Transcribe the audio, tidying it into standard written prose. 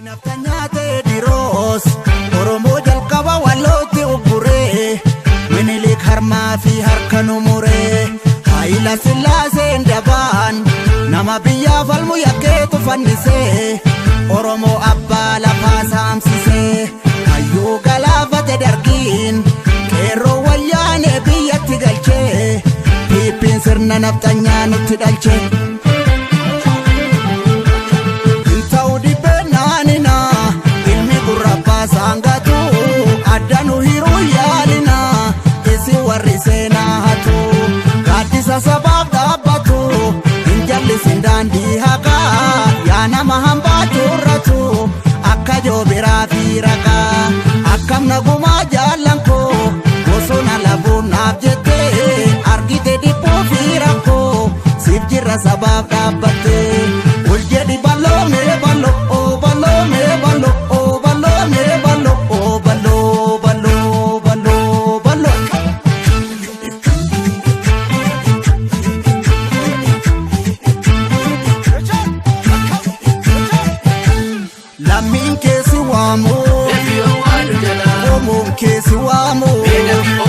Naftanyaa Teediroos Oromoo jalqaba wallootti ugguree, Minilik harmaa fi harka nu muree, Hayila Sillaaseen dabaan nama biyyaa falmu yakkeetu fannisee, Oromoo abbaa lafaa saamsisee, hayyuu galaafate dargiin, qeerroo wayyaanee biyyatti galchee, piippiin sirna naftanyaa nutti dhalche. Ta'u dhibbee naanina, ilmi gurra baasaan gatu, adda nu hiruu yaalina, isin warri seenaa hatu, gaaddisa sabaaf dhaabbatu, hin jallisin daandii haqaa, yaa nama hambaa turratu, akka joobiraa fi raqaa, akkam nagumaa jaallan koo, bosona labuun naaf jettee, argite dhiphuu fi rakkoo, siif jirra sabaaf dhaabbattee. Ol jedhi balloomee balloo balloomee balloo balloomee balloo balloo balloo balloo balloo. Lammiin keessi waamu, Efi owwaadhu jalaa. Qomoon keessi waamu, Eegafi